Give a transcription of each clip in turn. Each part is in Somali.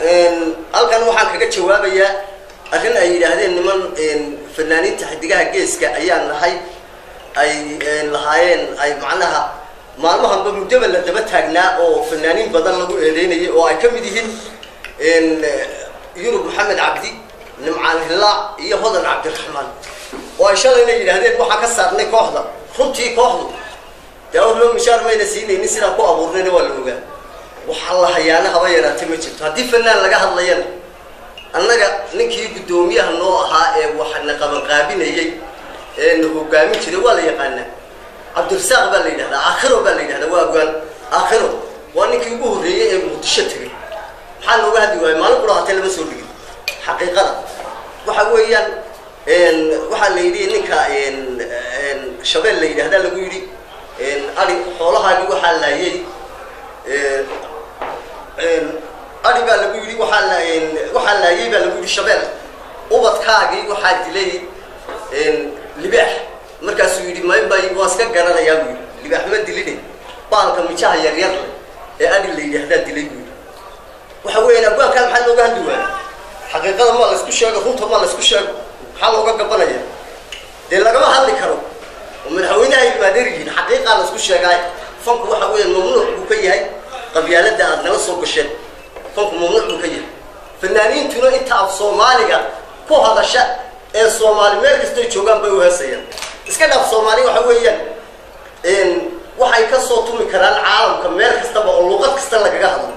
Halkan waxaan kaga jawaabayaa arrin ay yidhaahdeen niman fanaaniinta Xidigaha Geeska ayaan nahay, ay lahaayeen, ay macnaha maalmahanba muddaba la daba taagnaa oo fanaaniin badan lagu eedeynayay, oo ay ka mid yihiin Yurub Maxamed Cabdi, Nimcaan Hilaac iyo Hodan Cabdiraxmaan, oo ay shalayna yidhaahdeen waxaan ka saarnay kooxda. Runtii kooxdu dee loo mishaar mayna siinaynin, sidaan ku abuurnayna waa la ogaa. Waxaa la hayaana haba yaraatay ma jirto. Haddii fanaan laga hadlayana, annaga ninkii guddoomiyaha noo ahaa ee waxna qabanqaabinayey ee na hogaamin jiray waa la yaqaanaa. Cabdirasaaq baa la yidhahdaa, Aakhiro baa la yidhahdaa, waa abgaan Aakhiro, waa ninkii ugu horreeyey ee Muqdisho tegay. Maxaa looga hadli waayey? Maalin qura hatee lama soo dhigin. Xaqiiqada waxa weeyaan, waxaa la yidhi ninka Shabeel la yidhahdaa lagu yidhi ari xoolahaagi waxaa laayay, ari baa lagu yidhi waxaa laayay baa lagu yidhi shabeel, ubadkaagii waxaa dilay libaax. Markaasuu yidhi maybay waa iska garanayaa buu yidhi, libaax ma diline, baalka mijaha yaryar leh ee adhi la yidhaahdaa dilay buu yidhi. Waxa weeyaan, abwaankaa maxaa looga hadli waaya? Xaqiiqada maa la isku sheego, runta maa la isku sheego, maxaa looga gabanaya? Dee lagama hadli karo oo madaxweynaha ilmaadeer yihiin. Xaqiiqaa la isku sheegaay. Fanku waxa weeyaan mamnuuc buu ka yahay qabyaaladda aad nala soo gasheen. Fanku mamnuuc buu ka yahay. Fanaaniintuna inta af Soomaaliga ku hadasha ee Soomaali meel kastoy joogaan bay u heesayaan. Iska dhaaf Soomaali, waxa weeyaan waxay ka soo tumi karaan caalamka meel kastaba oo luqad kasta lagaga hadlo.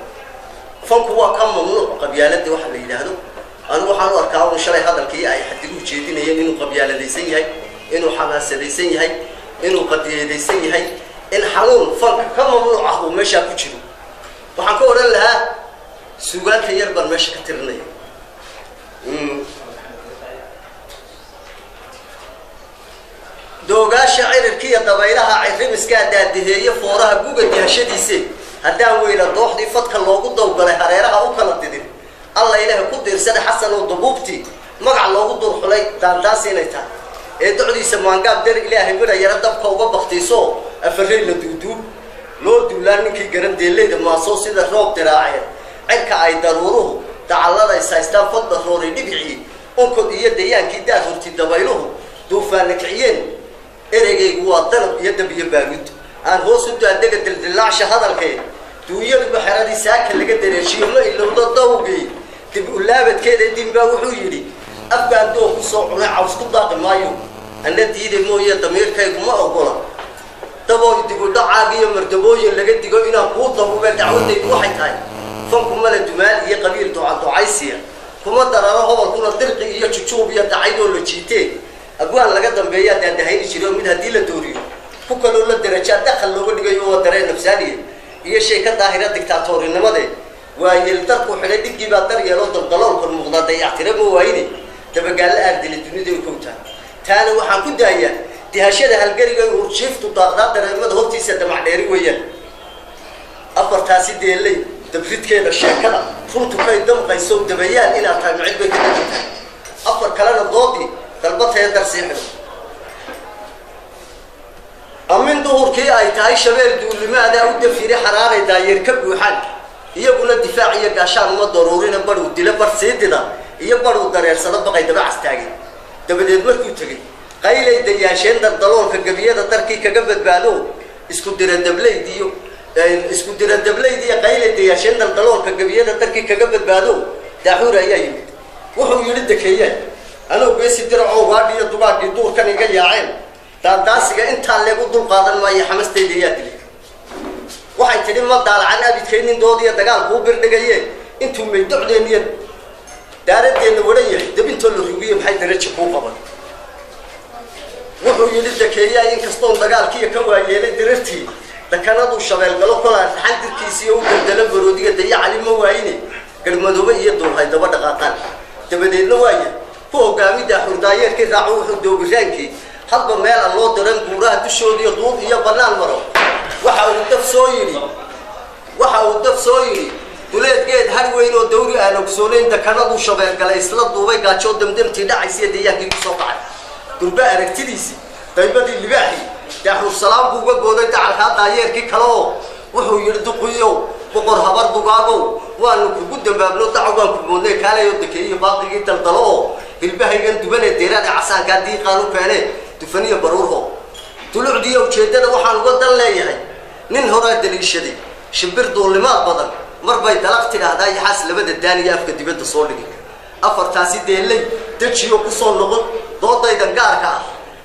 Fanku waa ka mamnuuc qabyaaladda waxa la yidhaahdo. Anigu waxaan u arkaa un shalay hadalkii ay xadiguhu jeedinayeen inuu qabyaaladaysan yahay, inuu xamaasadaysan yahay, inuu qadiyadaysan yahay, in xanuun fanka ka mamnuuc ah uu meeshaa ku jiro. Waxaan ka odhan lahaa suugaanta yar baan meesha ka tirinaya. Doogaasha cirirkiiyo dabaylaha cirrimiskaa daadiheeye fooraha guga dihashadiise, haddaan weyla dooxdii fadka loogu dawgalay hareeraha u kala didin, Alla Ilaaha ku diirsada Xasan oo dabuubtii magac loogu durxulay daandaasi inay tahay ee docdiisa maangaab dar Ilaahay midha yara dabka uga baktiiso, afarey la duuduub loo duulaan ninkii garan deeleyda maasoo sida roob diraaceen cirka ay daruuruhu dacallada is haystaan, fadda rooray dhibicii onkod iyo dayaankii daad hurti dabayluhu duufaana kiciyeen. Ereygaygu waa danab iyo dab iyo baaruud aan hoos u daadega dildillaacsha hadalkee, duunyaduba xeradii saaka laga dareeshiyo ma ilowdo dawgii dib ulaabadkeeda. Dinbaa wuxuu yidhi afkaan doon ku soo cunay caws ku daaqi maayo, anna diiday mooye damiirkaygu ma ogola dabooy dibudhacaaga iyo mardabooyin laga digo inaan kuu dabuube. Dacwadaydu waxay tahay fanku male dumaal iyo qabiil ducadducaysiya kuma dararo, hobolkuna dirqi iyo jujuub iyo dacaydoo la jiitee, abwaan laga dambeeyaa daadahayni jiro, mid haddii la dooriyo ku kaloo la darajaa dakhal looga dhigayo, waa dareen nafsaaniya iyo shay ka daahira dictaatorinimade. Waayeel darku xidhay dhiggii baa dar yeeloo daldaloolkan muuqdaa dayactira ma waayine, dabagaallo aardila dunida kowtaa. Taana waxaan ku daayaa dihashada halgariga uurjiiftu daaqdaa dareemada hortiisa damac dheeri weeyaan. Afartaasi deelley dabridkeeda sheekada runtu kay damqayso dabayaan inaad tahay macid bay ka dagan tahay. Afar kalena doodii dalbataya dar sii xidho. Amin duhurkii ay tahay shabeel duulimaadaa u dafiri xaraaray daayeer ka buuxaan, iyaguna difaac iyo gaashaan uma daruurina, baruu dilo bar sii dida iyo baruu dareersado baqay daba castaagay. Dabadeed markuu tegey qaylay dayaasheen daldaloolka gebiyada darkii kaga badbaado, isku dira dablayd iyo isku dira dablayd iyo qaylay dayaasheen daldaloolka gebiyada darkii kaga badbaado. Daaxuur ayaa yimid, wuxuu yidhi dekeeyaan anoo geesi diracoo waadhiyo dugaagii duurkan iga yaaceen, daandaasiga intaa leegu dul qaadan maayo, xamastayda ayaa dilay. Waxay tidhi ma daalacan abidkaynin doodiyo dagaal kuu birdhigaye, intuu maydocdeen iyo daaradeenna waran yahay dabintoo la rugiye maxay daraja kuu qaban? Wuxuu yidhi dakeeyaa inkastoon dagaalkiiyo ka waayeelay dirirtii dakanaduu shabeelgalo kolaan raxan dirkiisiiyo u daldalo maroodiga dayacali ma waayine, garmadoobe iyo duulhay daba dhaqaaqaan. Dabadeedna waaya ku hogaamida xurdaayeerkii raaco, wuxuu doobiraankii hadba meel aan loo diran buuraha dushoodiiyo duud iyo bannaan maro. Waxa uu daf soo yidhi, waxa uu daf soo yidhi duleedgeed har weyn oo dawri aan ogsoonayn, dakanaduu shabeelgalay isla duubay gaajoo damdamtii dhacaysiyo dayaankii kusoo kacay. Durbe aragtidiisii daybadii libaaxii daaxuur salaam buu uga gooday dacalkaa daayeerkii kale oo wuxuu yidhi duqiyow boqor habar dugaagow Waanu kugu dambaabno, dacaw baan ku moodnay, kaalayo dekeeyo baaqigii daldalo oo hilbahaygan dubane deeraada casaankaa diiqaan u keene dufaniyo baruurho. Dulucdiiyo ujeeddada waxaan uga dan leeyahay, nin horaa daliishaday shimbir duulimaad badan mar bay dalaq tidhaahdaa yaxaas labada daaniya afka dibadda soo dhigay. Afartaasi deellay dejiyo ku soo noqon doodaydan gaarka ah.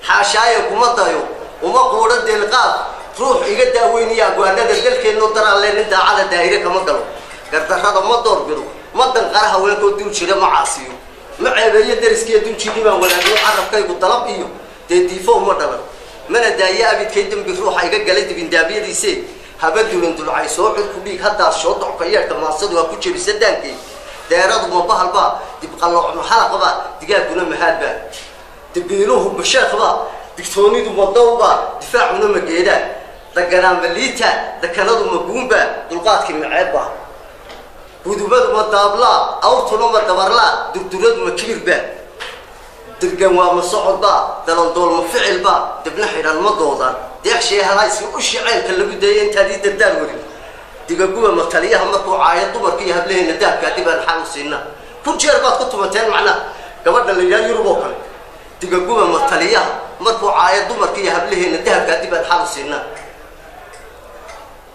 Xaashaaye kuma dayo, uma quudho deelqaad ruux iga daaweyniya agwaanada dalkeenno daraalle. Nin daacada daa'ire kama galo, gardarrada ma doorbido, ma danqara haweenkoo dul jira, ma caasiyo, ma ceebeeyo dariskiiyo duljidni baan wanaagno. Carabkaygu dalab iyo dee diifo uma dhalan, mana daayo abidkay dembi ruuxa iga galay dibindaabyadiise. Haba dulan dulcay soo curku dhiig haddaas shoo docka yeedhka maansadu ha ku jebisa daankee. Deeradu ma bahalba, dibqallooc ma halaqba, digaagguna mahaadba, dabiiluhu ma sheekhba, digtoonidu ma dawba, difaacuna ma geedaa, daganaa ma liita, dakanadu ma guunba, dulqaadkii ma ceebba, gudubadu ma daablaa, awrtuna ma dabarlaa, durduradu ma kibirba, dirgan waa ma socodba, dalandool ma ficilba, dibna xidhan ma doodaan, deeqshee halaysi ushi ceelka lagu dayay intaad ii dardaar warin. Digaguba ma taliyaha markuu caayo dumarka iyo hablaheena dahabkaa dib aan xaal u siinaa? Kun jeer baad ku tumateen macnaha gabadha la yidhaha Yurub oo kale. Digaguba ma taliyaha markuu caayo dumarka iyo hablaheena dahabkaa dib aan xaal u siinaa?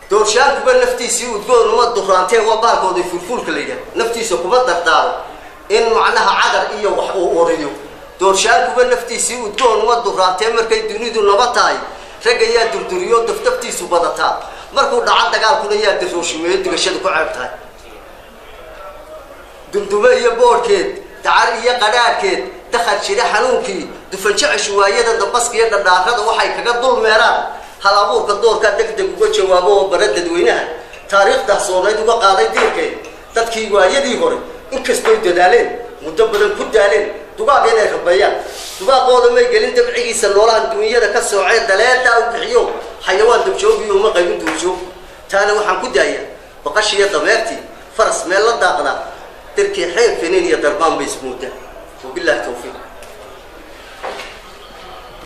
Doorshaankuba naftiisii udgoon uma duraantee, waa baalkooday fulfuulka la yidhaha, naftiisa kuma dardaaro in macnaha cadar iyo wax uu oriyo. Doorshaankuba naftiisii udgoon uma duraantee, markay dunidu naba tahay ragga yaa durduriyo daftaftiisu badataa, markuu dhaco dagaalkuna yaa dirooshimeeyo digashadu ku ceeb tahay. Dumdume iyo boodhkeed, dacar iyo qadhaadhkeed, dakhal jira xanuunkii dufan jeceshu waayada dambaska iyo dhadhaarada waxay kaga dul meeraan. Hal abuurka doorkaa deg deg uga jawaabo oo bara dadweynaha taariikhda soonayd uga qaaday diirkeed. Dadkii waayadii hore inkastoy dadaaleen, muddo badan ku daaleen dugaag inay rabeeyaan, dugaaqooda may gelin dabcigiisa noolahan duunyada ka soocee daleedaa u bixiyo xayawaan dabjoogiyo uma qaybin duurjoog. Taana waxaan ku daayaa baqashiiyo dameertii faras meel la daaqdaa, darkii xeen finin iyo darbaan bay ismoodaa. Wabillahi tawfiiq.